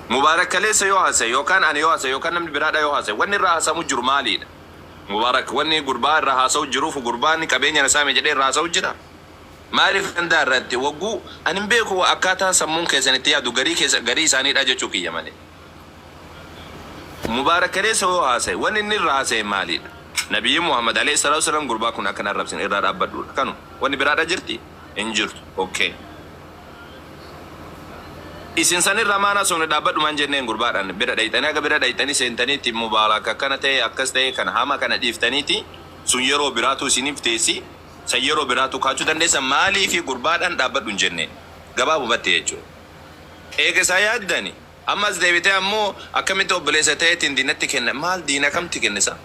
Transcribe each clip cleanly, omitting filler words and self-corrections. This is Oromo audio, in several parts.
Mubaarak kaleessa yoo haasa'e yookaan ani yoo haasa'e yookaan namni biraadha yoo haasa'e, wanni irraa haasamu jiru maaliidha? Mubaarak wanni gurbaa irraa haasa'u jiruuf gurbaan qabeenya na saame jedhee irraa haasa'u jira. Maaliif gandaa irratti wagguu ani hin beeku, akkaataa sammuun keessan itti yaadu garii keessa garii isaaniidha jechuu kiyya malee. Mubaarak kaleessa yoo haasa'e, wanni inni irraa haasa'e maaliidha? Nabiyyi Muhammad alayhi salaatu wassalaam gurbaa kun akka hin arrabsine irraa dhaabbadhuudha. Kanu wanni biraadha jirti? Hin jirtu. Okay. Isin sanirraa maan haasofne? Dhaabbadhu maan jenneen? Gurbaadhaan bira dhayxanii, haga bira dhayxanii seentaniitti Mubaarak akkana ta'e, akkas ta'e, kana hama kana dhiiftaniiti, sun yeroo biraatu isiniif teessi, san yeroo biraatu kaachuu dandeessa. Maaliifi gurbaadhaan dhaabbadhu hin jenneen? Gabaabumatti jechuudha. Eega isaa yaaddani ammas deebitee ammoo akkamitti obboleessa ta'eetiin diinatti kenna? Maal diina kamti kennisa?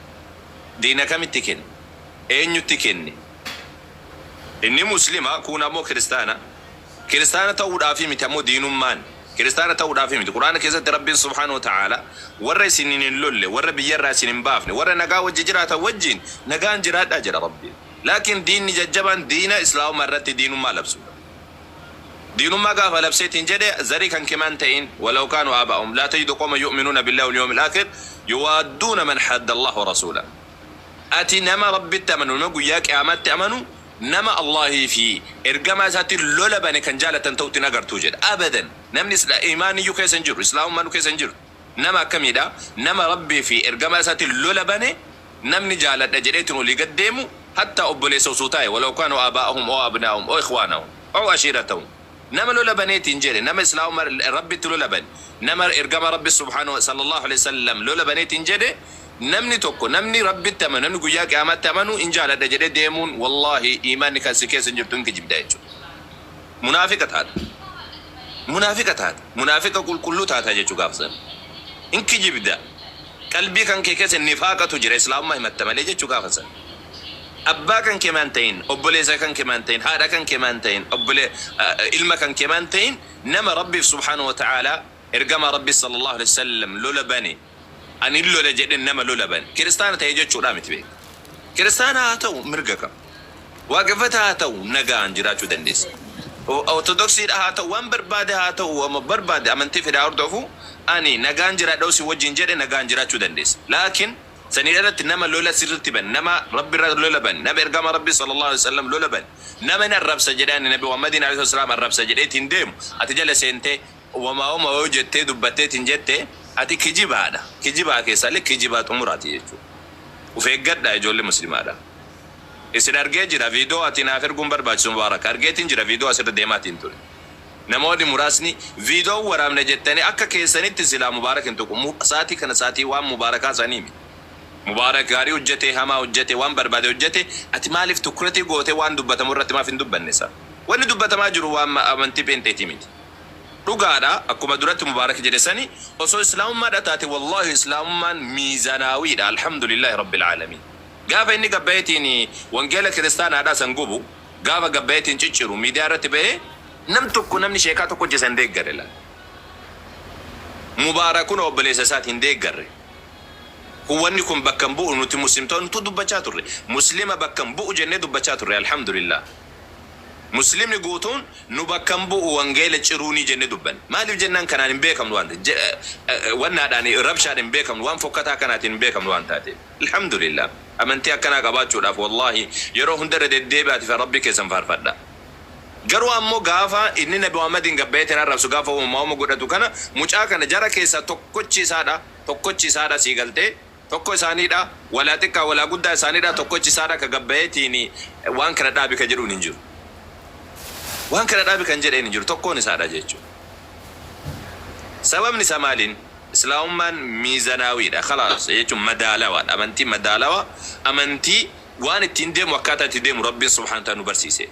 Diina kamitti kenne? Eenyutti kenne? Inni Muslima, kuun ammoo Kiristaana. Kiristaana ta'uudhaafi miti ammoo diinummaan. Kiristaana ta'uudhaafi miti. Qur'aana keessatti Rabbiin subhaanahu wa ta'aala warra isiniin hin lolle, warra biyyarraa isin hin baafne, warra nagaa wajji jiraatan wajjiin nagaan jiraadhaa jedha Rabbiin. Laakiin diinni jajjabaan diina Islaamummaa irratti diinummaa labsuudha. Diinummaa gaafa labseetiin jedhe, zarii kan kemaan ta'in, walaw kaanu aabaa'ahum, laa tajidu qawman yu'minuuna billaahi wal yawmil aakhir yuwaadduuna man hadda Allaha wa rasuulah. Ati nama Rabbitti amanu, nama guyyaa qiyaamaatti amanu, nama Allaahii fi ergamaa isaatti lola bane kan jaalatan ta'utti hin agartuu jedha. Abadan. Namni iimaanniyyuu keessa hin jiru, Islaamummaanuu keessa hin jiru. Nama akkamiidha? Nama Rabbii fi ergamaa isaatti lola bane namni jaaladha jedheetiin olii gad deemu, hattaa obboleessa osoo taa'e, walaw kaanuu aabaa'ahum aw abnaa'ahum aw ikhwaanahum aw ashiiratahum. Nama lola baneetiin jedhe, nama Islaamummaa Rabbitti lola bane, nama ergamaa Rabbi subhaanahu sallallahu alaihi wasallam lola baneetiin jedhe, namni tokko, namni Rabbitti amanu, namni guyyaa qiyaamaatti amanu hin jaaladha jedhee deemuun, wallaahi iimaanni kan si keessa hin jirtu, hin kijibda jechuudha. Munaafiqa taata. Munaafiqa taata. Munaafiqa qulqulluu taata jechuu gaafa sana. Hin kijibda. Qalbii kan kee keessa nifaaqatu jira, Islaamummaa himatta malee jechuu gaafa sana. Abbaa kan kee maan ta'in, obboleessa kan kee maan ta'in, haadha kan kee maan ta'in, obbole ilma kan kee maan ta'in, nama Rabbiif subhaanahu wa ta'aalaa, ergamaa Rabbi sallallahu alaihi wasallam lola bane, ani lola jedhe, nama lola bane Kiristaana ta'e jechuudha miti beeka. Kiristaana haa ta'u, mirga qaba. Waaqeffataa haa ta'u, nagaan jiraachuu dandeessa. Ortodoksiidha haa ta'u, waan barbaade haa ta'u, waan barbaade amantii fedhaa hordofu, ani nagaan jiraadha si wajjin jedhe, nagaan jiraachuu dandeessa. Laakiin sanii irratti nama lola sirritti bane, nama Rabbi irra lola bane, nama ergama Rabbi sallallahu alaihi wasallam lola bane, nama inni arrabsa jedhee, ani Nabi Muhammadiin alaihi wasallam arrabsa jedheetiin deemu, ati jala seentee wamaa wama yoo jettee dubbatteetiin jette, ati kijibaadha. Kijibaa keessaallee kijibaa xumuraati jechuudha. Uf eeggadhaa, ijoollee Muslimaadha. Isin argee jira, viidiyoo ati naaf erguun barbaachisu, Mubaarak, argeetiin jira viidiyoo asirra deemaatiin ture. Namoonni muraasni viidiyoo waraabna jettanii akka keessanitti silaa Mubaarak hin tuqu. Sa'aatii kana sa'aatii waan Mubaarakaa sanii miti. Mubaarak gaarii hojjete, hamaa hojjete, waan barbaade hojjete, ati maaliif tukuratii gootee waan dubbatamu irratti maaf hin dubbanne isaa? Wanni dubbatamaa jiru waan amantii pheenxeetii miti. Dhugaadha, akkuma duratti Mubaarak jedhe sani, osoo Islaamummaadha taate, wallaahi Islaamummaan miizanaawiidha, alhamdulillahi rabbil aalamiin. Gaafa inni gabbayeetiin wangeela kiristaanaadhaa san gubu, gaafa gabbayeetiin cicciru miidiyaa irratti bahee, nam tokko, namni sheekaa tokko hojjese hin deeggarre laal. Mubaarak kun obboleessa isaati hin deeggarre. Kun wanni kun bakka hin bu'u, nuti Muslimtoonni nutu dubbachaa turre. Muslima bakka hin bu'u jennee dubbachaa turre, alhamdulillah. Muslimni guutuun nu bakka hin bu'u wangeela ciruunii jennee dubbanne. Maaliif jennaan, kanaan hin beekamnu waan ta'eef. Wannaadhaan rabshaan hin beekamnu, waan fokkataa kanaatiin hin beekamnu waan taateef. Alhamdulillah. Amantii akkanaa qabaachuudhaaf wallaahi yeroo hunda irra deddeebi'aati fi Rabbii keessan faarfadha. Garuu ammoo gaafa inni Nabi Muhammadiin gabbayeetiin arrabsu, gaafa uumamaa godhatu kana, mucaa kana jara keessaa tokkochi isaadha, tokkochi isaadha, sii galtee, tokko isaaniidha, walaa xiqqaa walaa guddaa isaaniidha, tokkochi isaadha ka gabbayeetiin waan kana dhaabi ka jedhuun hin jiru. Waan kana dhaabi kan jedheen hin jiru, tokkoon isaadha jechuudha. Sababni isaa maaliin? Islaamummaan miizanaawiidha. Khalaas jechuun madaalawaadha. Amantii madaalawaa, amantii waan ittiin deemu, akkaataa itti deemu Rabbiin subhaanahu wa ta'ala nu barsiise.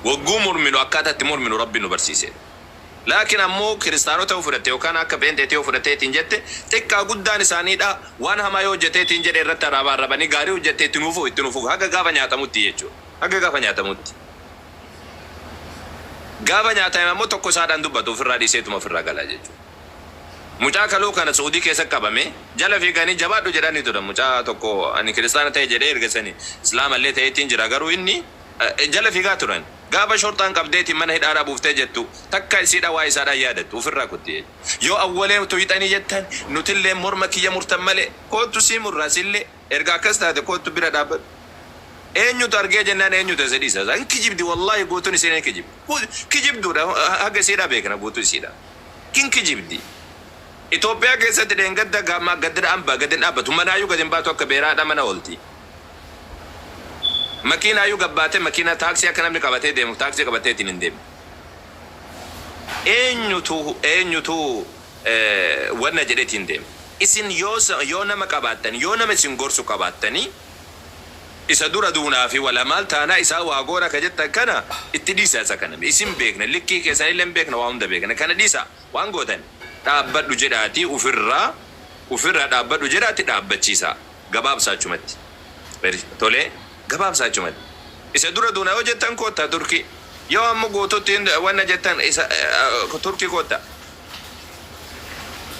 Wagguu morminu akkaataa itti morminu Rabbiin nu barsiise. Laakiin ammoo Kiristaanota yoo fudhatte yookaan akka pheenxeetii yoo fudhattee ittiin jette, xiqqaa guddaan isaaniidha, waan hamaa yoo hojjetee ittiin jedhe irratti arraba arrabanii, gaarii hojjette itti nuufu itti nuufu, haga gaafa nyaatamutti jechuudha. Haga gaafa nyaatamutti. Gaafa nyaatame ammoo tokko isaadhaan dubbatu, ofirraa dhiiseetuma ofirraa galaa jechuudha. Mucaa kaluu kana Suudii keessa qabame jala fiiganii jabaadhu jedhanii turan. Mucaa tokko ani Kiristaana ta'e jedhee, erga sani Islaamallee ta'eetiin jira, garuu inni jala fiigaa turan. Gaafa shorxaan qabdeetiin mana hidhaadhaa buuftee jettu takka isiidha waa isaadhaan yaadattu ofirraa kutti jechuudha. Yoo awwalee tuyxanii jettan nutillee morma kiyya murtan malee koottu sii murraa sillee erga akkas taate koottu bira dhaabbadhu. Eenyutu argee jennaan eenyutu isa dhiisa. Hin kijibdi, wallaahi guutuun isiin hin kijibdi. Kijibduudha, haga isiidhaa beekna guutuu isiidha. Kin kijibdi. Itoophiyaa keessatti dheengadda gama gadi hamba gadi hin dhaabbatu. Manaayyuu gadi hin baatu, akka beeraadha mana oolti. Makiinaayyuu gabbaatee makiinaa taaksii akka namni qabatee deemu taaksii qabatee ittiin hin deemu. Eenyutu wanna jedheetiin deema? Isin yoo nama qabaattan, yoo nama isin gorsu qabaattanii, isa dura duunaa fi wala maal taanaa isaa waa goona ka jettan kana itti dhiisa. Isa kana isin beekna, likkii keessanillee hin beekna, waa hunda beekna. Kana dhiisa. Waan gootan dhaabbadhu jedhaati, ufirraa dhaabbadhu jedhaati dhaabbachiisa. Gabaabsaa achumatti tolee, gabaabsaa achumatti. Isa dura duuna yoo jettan koottaa Turkii, yoo ammoo guututti wanna jettan isa Turkii koottaa.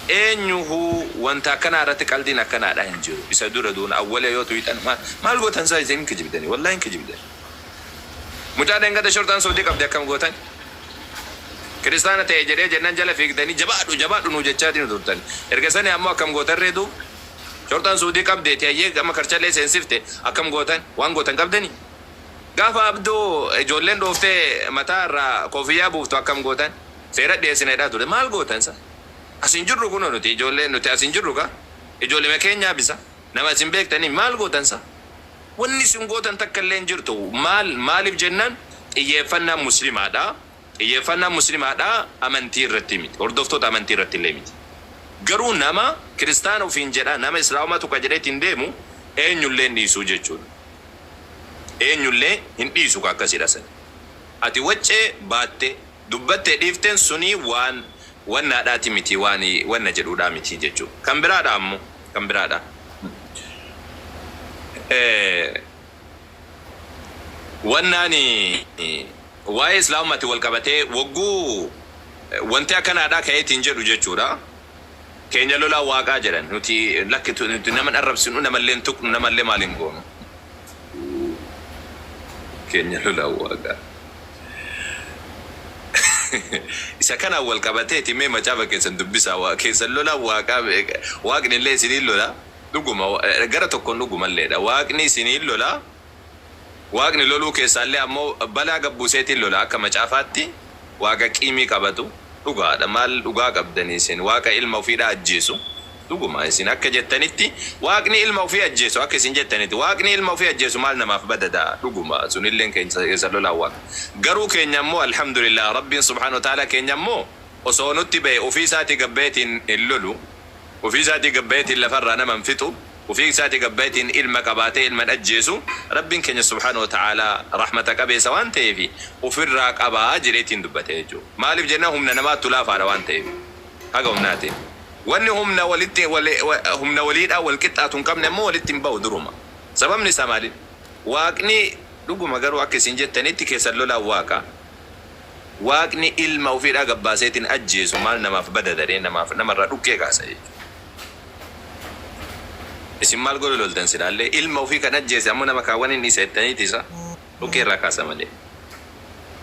Eenyuhu wanta akkanaa irratti qaldiin akkanaadha hin jiru. Isa dura duuna awwalee yoo tuyxan maal gootan isaa? Isin hin kijibdani, wallahi hin kijibdani. Mucaa dhengada shorxaan Suudii qabdi akkam gootan? Kiristaana ta'e jedhee jennaan jala fiigdanii jabaadhu jabaadhu nuu jechaatii nu turtan. Erga sanii ammoo akkam gootan ree duuba? Shorxaan Suudii qabdeeti hayyee, amma karchallee seensifte, akkam gootan? Waan gootan qabdanii? Gaafa Abdoo ijoolleen dhooftee mataa irraa koofiyyaa buuftu akkam gootan? Seera dhiyeessina ture, maal gootan sa? Asin jirru kunoo, nuti ijoollee nuti asin jirru ka ijoollee keenyaa bisa nama isin beektanii, maal gootan sa? Wanni isin gootan takka illee hin jirtu. Maal maaliif jennaan, xiyyeeffannaan muslimaadha. Xiyyeeffannaan muslimaadha amantii irratti miti, hordoftoota amantii irratti illee miti. Garuu nama kiristaana ofiin jedha, nama islaamummaa tuqa jedhee ittiin deemu eenyullee hin dhiisuu jechuudha. Eenyullee hin dhiisu ka akkasidha sani. Ati waccee baatte dubbattee dhiifteen sunii waan wannaadhaati miti, waan wanna jedhuudhaa miti jechuudha. Kan biraadha ammoo, kan biraadha. Wannaan waa'ee islaamummaatti wal qabatee wagguu wanti akkanaadhaa ka'eetiin jedhu jechuudha. Keenya lolaa waaqaa jedhan, nuti lakkitu, nuti nama arrabsinu, namallee hin tuqnu, namallee maal hin goonu. Keenya lolaa waaqaa. Isa kanaan wal qabateeti mee macaafa keessan dubbisaa. Waa keessan lolaa waaqaa, waaqni illee isiniin lola. Dhuguma, gara tokkoon dhugumalleedha. Waaqni isiniin lola. Waaqni loluu keessaallee ammoo balaa gabbuuseetiin lola, akka macaafaatti waaqa qiimii qabatu dhugaadha. Maal dhugaa qabdanii isin? Waaqa ilma ofiidhaa ajjeesu, dhuguma isin akka jettanitti waaqni ilma ofii ajjeesu, akka isin jettanitti waaqni ilma ofii ajjeesu maal namaaf badadaa? Dhuguma, sunilleen keessa lolaa waaqa. Garuu keenya ammoo, alhamdulillah, rabbiin subhaanahu wa ta'ala keenya ammoo osoo nutti ba'e ofii isaatii gabbayeetiin hin lolu, ofii isaatii gabbayeetiin lafarraa nama hin fixu, ofii isaatii gabbayeetiin ilma qabaatee ilma hin ajjeesu. Rabbiin keenya subhaanahu wa ta'ala rahmata qabeessa waan ta'eef ofirraa qabaa jedheetiin dubbate jechuudha. Maaliif jennaan, humna namaattu laafaadha waan ta'eef, haga humnaatiin wanni humna walitti humna waliidhaa wal qixxaatu hin qabne ammoo walitti hin bahu duruma. Sababni isaa maali? Waaqni dhuguma garuu akka isin jettanitti keessan lolaan waaqa, waaqni ilma ofiidhaa gabbaaseetiin ajjeesu maal namaaf badadadee namaaf namarraa dhukkee kaasa jechuudha. Isin maal godhu loltan silaallee? Ilma ofii kan ajjeese ammoo nama kaawwan hin dhiisa jettaniiti isa dhukkee irraa kaasa malee.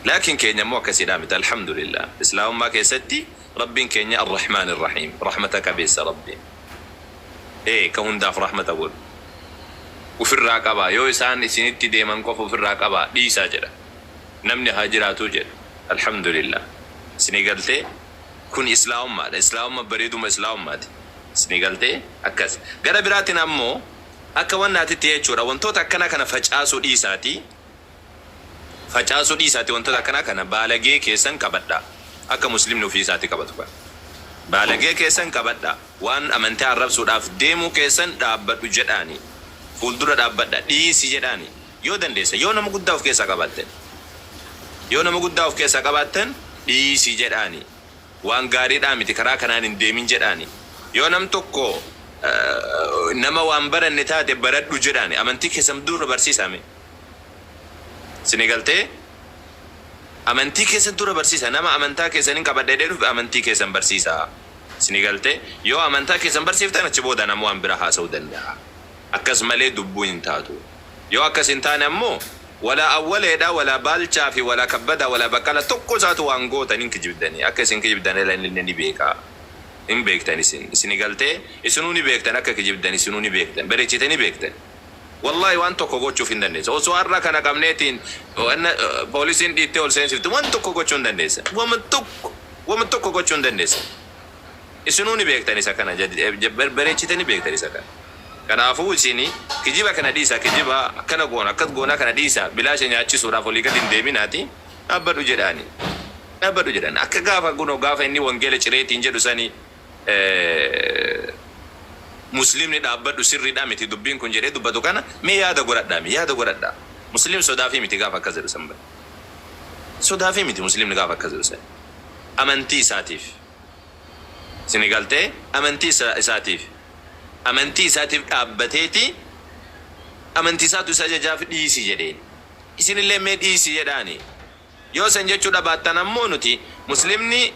Laakiin keenya immoo akkasiidhaa miti, alhamdulillah. Islaamummaa keessatti rabbiin keenya arrahmaan irrahiim, rahmata qabeessa rabbiin. Ee, ka hundaaf rahmata godhu. Ofirraa qabaa, yoo isaan isinitti deeman qofa ofirraa qabaa dhiisaa jedha. Namni haa jiraatuu jedha. Alhamdulillah. Isinii galtee, kun islaamummaadha. Islaamummaa bareeduma islaamummaati. Isinii galtee, akkas. Gara biraatiin ammoo akka wannaatitti jechuudha, wantoota akkanaa kana facaasuu dhiisaati. Facaasuu dhiisaati, wantoota akkanaa kana baalagee keessan qabadhaa. Akka muslimni ofii isaatii qabatu kana. Baalagee keessan qabadhaa. Waan amantaa arrabsuudhaaf deemuu keessan dhaabbadhu jedhaani. Fuuldura dhaabbadha. Dhiisi jedhaani. Yoo dandeessa, yoo nama guddaa of keessaa qabaattan. Yoo nama guddaa of keessaa qabaattan dhiisi jedhaani. Waan gaariidhaa miti, karaa kanaan hin deemin jedhaani. Yoo nam tokko nama waan baranne taate baradhu jedhaani. Amantii keessan dura barsiisaa mee. Isinii galtee, amantii keessan dura barsiisa. Nama amantaa keessan hin qabadhe jedhee dhufe amantii keessan barsiisaa. Isinii galtee, yoo amantaa keessan barsiiftan achi booda nama waan biraa haasa'uu danda'a. Akkas malee dubbuu hin taatu. Yoo akkas hin taane ammoo Walaa Awwaleedha, walaa Baalchaa fi walaa Kabbadaa, walaa Baqqala tokko isaatu waan gootan hin kijibdanii. Akka isin kijibdan ila innillee ni beeka. Hin beektan isin. Isini galtee isinuu ni beektan akka kijibdan isinuu ni beektan. Bareechitanii beektan. Wallahi waan tokko gochuuf hin dandeessan. Osoo har'a kana qabneetiin poolisiin dhiittee ol seensifte waan tokko gochuu hin dandeessan. Wama tokko wama tokko gochuu hin dandeessan. Isinuu ni beektan isa kana bareechitanii beektan isa kana. Kanaafuu isin kijiba kana dhiisaa kijiba akkana goona akkas goonaa kana dhiisaa bilaasha nyaachisuudhaaf olii gadi hin deeminaati dhaabbadhu jedhaani. Dhaabbadhu jedhan. Akka gaafa kunoo gaafa inni wangeela cireetiin jedhu sani muslimni dhaabbadhu sirriidha miti dubbiin kun jedhee dubbatu kana mee yaada godhadhaa mee yaada godhadhaa. Muslim sodaafii miti gaafa akkas jedhu san bara. Sodaafii miti muslimni gaafa akkas jedhu san. Amantii isaatiif. Isini galtee? Amantii isaatiif. Amantii isaatiif dhaabbateeti amantii isaatu isa ajajaaf dhiisi jedheen. Isinillee mee dhiisi jedhaani. Yoo san jechuu dhabaattan ammoo nuti muslimni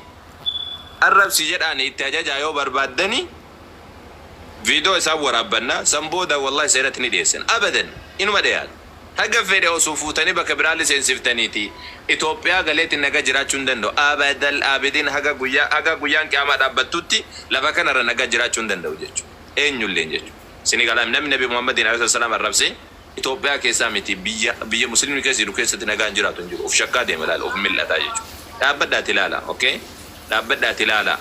arrabsi jedhaani itti ajajaa yoo barbaaddani video isaan waraabbanna san booda wallahi seeratti ni dhiyeessina. Abadan inuma dhiyaata. Haga fedhe osoo fuutanii bakka biraallee seensiftaniiti Itoophiyaa galeetiin nagaa jiraachuu hin danda'u. Abadal abidin haga guyyaa haga guyyaan qiyaamaa dhaabbattutti lafa kanarra nagaa jiraachuu hin danda'u jechuudha. Eenyulleen jechuudha. Isinii galaa namni Nabi Muhammadiin alayhi salaam arrabse Itoophiyaa keessaa miti biyya biyya muslimni keessa jiru keessatti nagaan jiraatu hin jiru. Of shakkaa deema ilaala of mil'ataa jechuudha. Dhaabbadhaati ilaala okay? Dhaabbadhaati ilaala.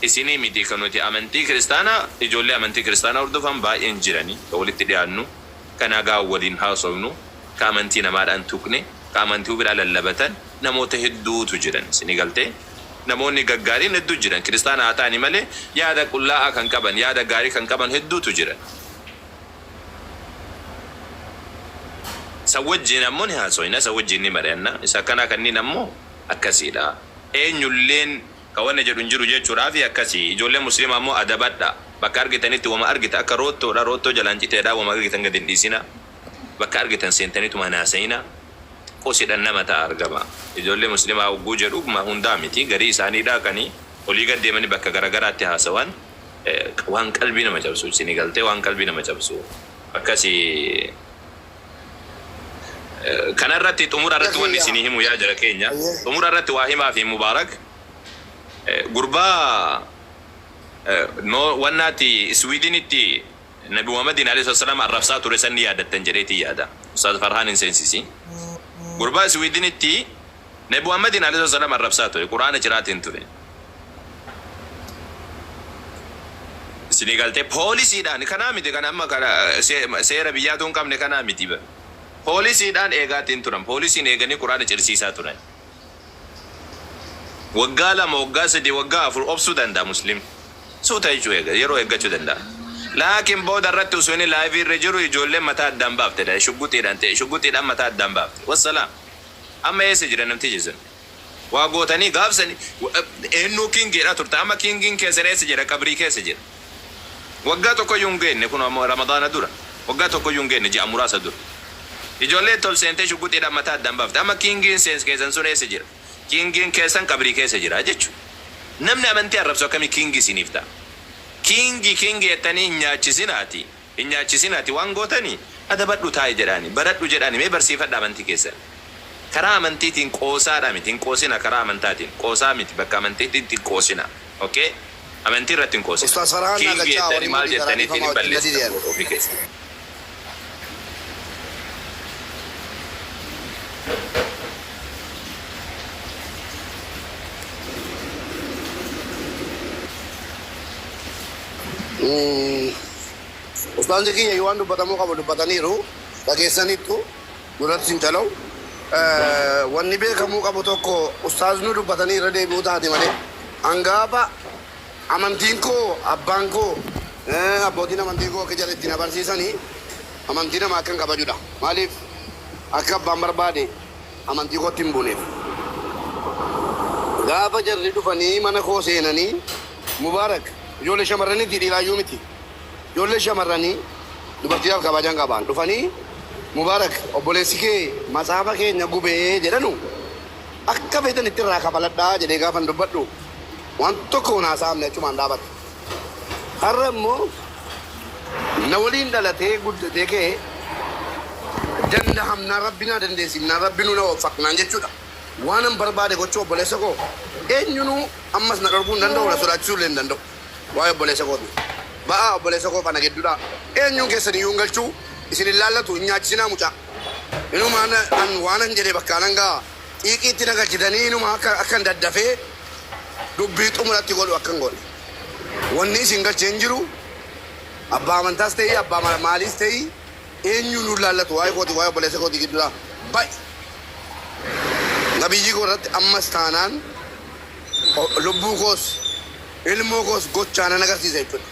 Isinii miti kan nuti amantii kiristaanaa ijoollee amantii kiristaanaa hordofan baay'een jiranii kan walitti dhiyaannu. Ka nagaan waliin haasofnu, ka amantii namaadha hin tuqne, ka amantii biraa lallabatan namoota hedduutu jiran. Isinii galtee? Namoonni gaggaariin hedduu jiran. Kiristaana haa ta'anii malee yaada qullaa'aa kan qaban, yaada gaarii kan qaban hedduutu jiran. San wajjiin ammoo ni haasoyna, san wajjiin ni mari'anna. Isa akkanaa kanniin ammoo akkasiidha. Eenyulleen Ka wanni jedhu hin jiru jechuudhaafi akkasi. Ijoolleen muslimaa immoo adabadha. Bakka argitanitti wama argita akka roottoodha roottoo jalaan citeedha wama argitan gadi hin dhiisina. Bakka argitan seentanituma hin haasayina. Qosidhan nama ta'a argama. Ijoollee muslimaa hogguu jedhu ma hundaa miti garii isaaniidha kani olii gad deemani bakka garagaraatti haasawan waan qalbii nama cabsu isinii galtee waan qalbii nama cabsu akkasi. Kana irratti xumura irratti wanni isinii himu yaa jara keenya xumura irratti waa himaa fi Mubaarak gurbaa no wannaati Iswiidinitti Nabi Muhammadiin alayhi salaam arrabsaa ture san ni yaadattan jedheetii yaada. Ustaaz Farhaan hin seensisi. Gurbaa Iswiidinitti Nabi Muhammadiin alayhi salaam arrabsaa ture Qur'aana ciraatiin ture. Isinii galtee poolisiidhaan kanaa miti kan amma kana seera biyyaatu hin qabne kanaa miti bar. Poolisiidhaan eegaatiin turan. Poolisiin eeganii quraana cirsiisaa turan. Waggaa 2, waggaa 3, waggaa 4 obsuu danda'a muslimni. Suuta jechuu eega yeroo eeggachuu danda'a. Laakiin booda irratti osoo inni laayivii irra jiru ijoolleen mataa addaan baafte shugguxiidhaan ta'e shugguxiidhaan mataa addaan baafte. Wassalaam. Amma eessa jira namtichi sun? Waa gootanii gaaf sani eennuu king jedhaa turtan amma kingiin keessan eessa jira qabrii keessa jira. Waggaa tokkoyyuu hin geenne kunoo amma ramadaana dura waggaa tokkoyyuu hin geenne ji'a muraasa dura. Ijoolleen tol seentee shugguxiidhaan mataa addaan baafte amma kingiin keessan sun eessa jira? Kingiin keessan qabrii keessa jira jechu. Namni amantii arrabsu akkamii kingi isiniif ta'a? Kingi kingi jettanii hin nyaachisinaati hin nyaachisinaati waan gootani adabadhu taa'i jedhaani baradhu jedhaani mee barsiifadha amantii keessan. Karaa amantiitiin qoosaadha miti hin qoosina karaa amantaatiin qoosaa miti bakka amantiitti hin qoosina ok amantii irratti hin qoosina Ustaaz Farhaan naa kiingi galchaa jettanii warri maal mudii karaa jettaniitiin dhiifamaa hin wajjin na balleessitan didean. booda ofii keessan. Ustaazni kiyya yoo waan dubbatamuu qabu dubbataniiru dhageessaniittu. Duratti hin calaw. Wanni beekamuu qabu tokko ustaaznuu dubbatanii irra deebi'uu taate malee an gaafa amantiin koo abbaan koo abbootiin amantii koo akka jarri itti na barsiisanii amantii namaa akkan kabajudha. Maaliif akka abbaan barbaade amantii kootti hin buuneef. Gaafa jarri dhufanii mana koo seenanii Mubaarak ijoollee shamarraniiti dhiiraayyuu miti. Ijoollee shamarranii dubartiidhaaf kabajaan qabaan dhufanii Mubarak obboleessi kee matsaafa keenya gube jedhanu akka feetan itti irraa kafaladhaa jedhee gaafan dubbadhu waan tokko hin haasa'amne achumaan dhaabate. Har'a immoo na waliin dhalatee guddatee ka'e Dandahamnaan Rabbi naa dandeessifnaan Rabbi nu na waffaqnaan jechuudha. Waanan barbaade gochuu obboleessa koo eenyunuu ammas na dhorkuu hin danda'u na sodaachisuu illee hin danda'u. Waa'ee obboleessa kooti. Ba'aa obboleessa koof ana gidduudhaa eenyuun keessan iyyuu hin galchuu isin hin laallatu hin nyaachisinaa mucaa. Inuma an waanan jedhe bakkaanan ga'a. Xiiqiitti na galchitanii inuma akka akkan daddafee dubbii xumuratti godhu akka hin goone. Wanni isin galche hin jiru. Abbaa amantaas ta'ii abbaa maaliis ta'ii eenyuun nu laallatu waa'ee kooti waa'ee obboleessa kootii gidduudhaa ba'i. Nabiyyii koo irratti ammas taanaan lubbuu koos ilmoo koos gochaa nan agarsiisa jechuudha.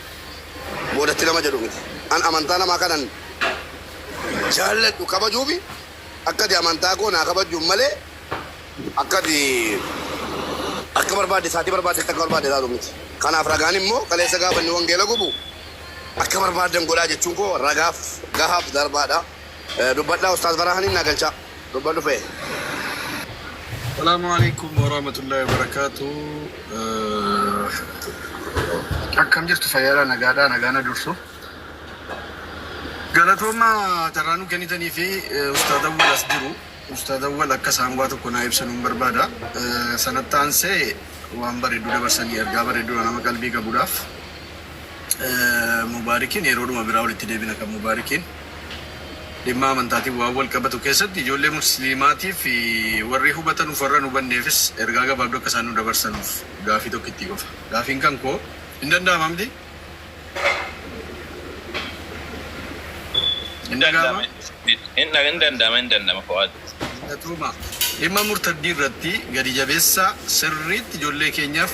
Boodatti nama jedhu miti. An amantaa namaa kanan jaalladhu kabajuufi akka ati amantaa koo naa kabajjuun malee akka ati akka barbaadde saatii barbaaddetti akka barbaadde taatu miti. Kanaaf ragaan immoo kaleessa gaafa inni wangeela gubu akka barbaaddan godhaa jechuun koo ragaaf gahaaf darbaadha. Dubbadhaa Ustaaz Farahaniin naa galchaa. Dubbadhu fe'e. Salaamu alaikum warahmatullahi wabarakatuh. Akkam jirtu fayyaadha nagaadha nagaana dursu. Galatooma carraa nu kennitanii fi Ustaaz Awwal as jiru. Ustaaz Awwal akka isaan waa tokko naa ibsan hin barbaada. Sanatti aansee waan bareedduu dabarsanii ergaa bareedduudha nama qalbii qabuudhaaf. Mubaarikiin yeroodhuma biraa walitti deebina kan Mubaarikiin. Dhimma amantaatiin waan wal qabatu keessatti ijoollee musliimaatiif warri hubatanuuf warra hin hubanneefis ergaa gabaabduu akka isaan nu dabarsanuuf gaafii tokkittii qofa. Gaafiin kan koo hin danda'ama miti? Hin dhaga'ama? Hin danda'ama hin danda'ama Fu'aad. Galatooma. Dhimma murtaddii irratti gadi jabeessaa sirriitti ijoollee keenyaaf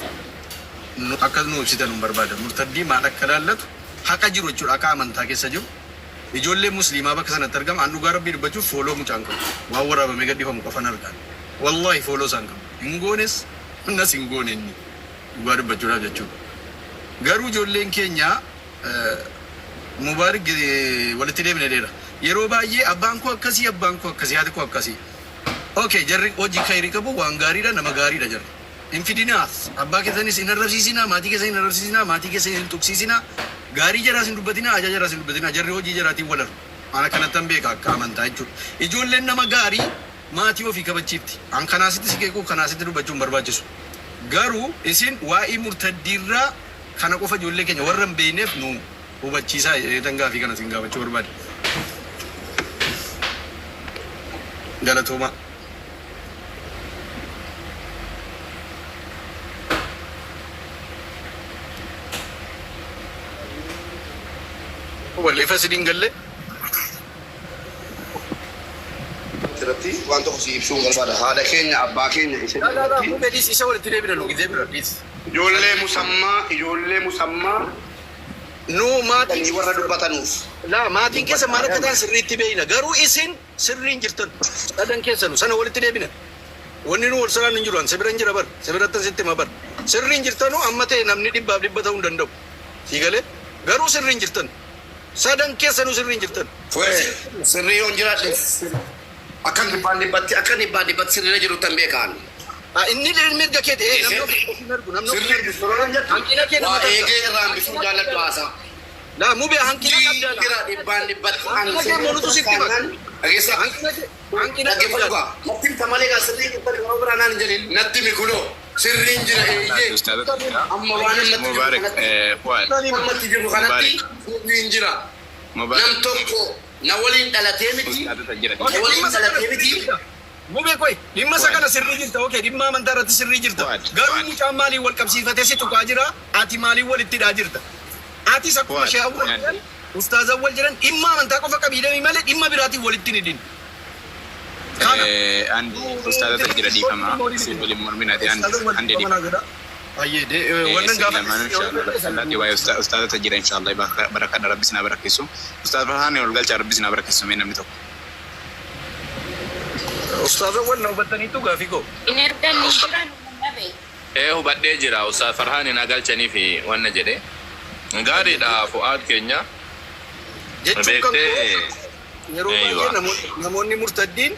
akka nu ibsitan nun barbaada. Murtaddii maal akka laallatu haqa jiru jechuudha akka amantaa keessa jiru. Ijoolleen musliimaa bakka sanatti argama. An dhugaa Rabbii dubbachuuf follow mucaan qabu. Waan waraabamee gadhiifamu qofan argaan. Wallaahi follow isaan qabu. Hin goones nas hin goone inni. Dhugaa dubbachuudhaaf jechuudha. Garuu ijoolleen keenya Mubaarik walitti deebine dheera. Yeroo baay'ee abbaan koo akkasii abbaan koo akkasii haati koo akkasii. Okay, jarri hojii khayrii qabu waan gaariidha nama gaariidha jarri. Hin fidinaa abbaa keessanis hin arrabsiisinaa maatii keessan hin arrabsiisinaa maatii keessan hin tuqsiisinaa gaarii jaraas hin dubbatinaa ajaa jaraas hin dubbatinaa jarri hojii jaraatiin wal argu. An akkanattan beeka akka amantaa jechuudha. Ijoolleen nama gaarii maatii ofii kabachiifti. An kanaasitti si qeequu kanaasitti dubbachuu hin barbaachisu. Garuu isin waa'ee murtaddiirraa kana qofa ijoollee keenya warra hin beekneef nu hubachiisaa jedheetan gaafii kana isin gaafachuu barbaade. Galatoomaa. Wal ifa isiniin galle. Irratti waan tokko si ibsuun barbaada. Haadha keenya, abbaa keenya isa Laa laa laa irratti mube dhiisi isa walitti deebina nu gizee bira dhiisi. ijoollee musammaa ijoollee musammaa Nu maatiin jedhanii warra dubbatanuuf. Laa maatiin keessa maal akka ta'an sirriitti beeyna garuu isin sirriin jirtan sadan keessanu sana walitti deebina. Wanni nu wal sodaannu hin jiru an sibiran jira bar sibirattan sitti hima bar sirriin jirtanu amma ta'e namni dhibbaaf dhibba ta'uu hin danda'u. Sii galee garuu sirriin jirtan sadan keessanuu sirriin jirtan. Fue sirrii yoon jiraadhe akkan dhibbaan dhibbatti akkan dhibbaan dhibbatti sirriirra jiruttan beeka ani. Ah, inni mirga keeti ee namni ofi hin argu namni ofi hin Sirrii argu. jirtu jettu Hanqina kee nama waa tarta. eegee irraa hambisuun jaalladhu haasaa. Laa mube hanqina qabdaa Jira dhibbaan dhibbatti an Hanqina kee sirrii monutu sitti hima. taanaan dhageessaa. Hanqina kee hanqina Dhaggeeffadhu qabdaa. gaa. Natti himta malee gaa sirrii jirtan yeroo biraa naan hin jedhin. Natti himi kunoo sirriin jira eeyyee. Ustaadota jira. Amma waan ammatti jiru Mubaarak kanatti Fuad. ammatti jiru kanatti Mubaarak. sirriin jira. Mubaarak. Nam tokko na waliin dhalatee miti. Ustaadota jira. Na Okay, waliin dhimma isa kana dhalatee sirrii miti. jirta. Mube koi dhimma isa Fuad. kana sirrii jirta. Okay, dhimma amantaa irratti sirrii jirta. Fuad. Garuu Fuad. mucaan maaliin wal qabsiifatee si tuqaa jira? Ati maaliin walitti hidhaa jirta? Atis akkuma Fuad. shee awwal jedhan, ustaaz awwal jedhan dhimma amantaa qofa qabii deemi malee dhimma biraatiin walitti hin hidhin. Kana. Andi ustaadota jira dhiifama. Si waliin morminaati andi andi dhiifama. Ayyee, wannan Isin gaafa lamaanuu inshallah allaatti waa'ee ustaadota jira inshallah barakadha rabbi isin haa barakkeessu. Ustaaz Farhaan ol galchaa rabbi isin haa barakkeessu mee namni tokko. Ustaaz awwal na hubattaniittu gaafii koo. Hin erganni jiran dhabe. Ee hubadhee jira Ustaaz Farhaan hin galchanii fi wanna jedhe. Gaariidha Fu'aad keenya. Jechuun kan koo Beektee yeroo baay'ee Eeywa. namoonni murtaddiin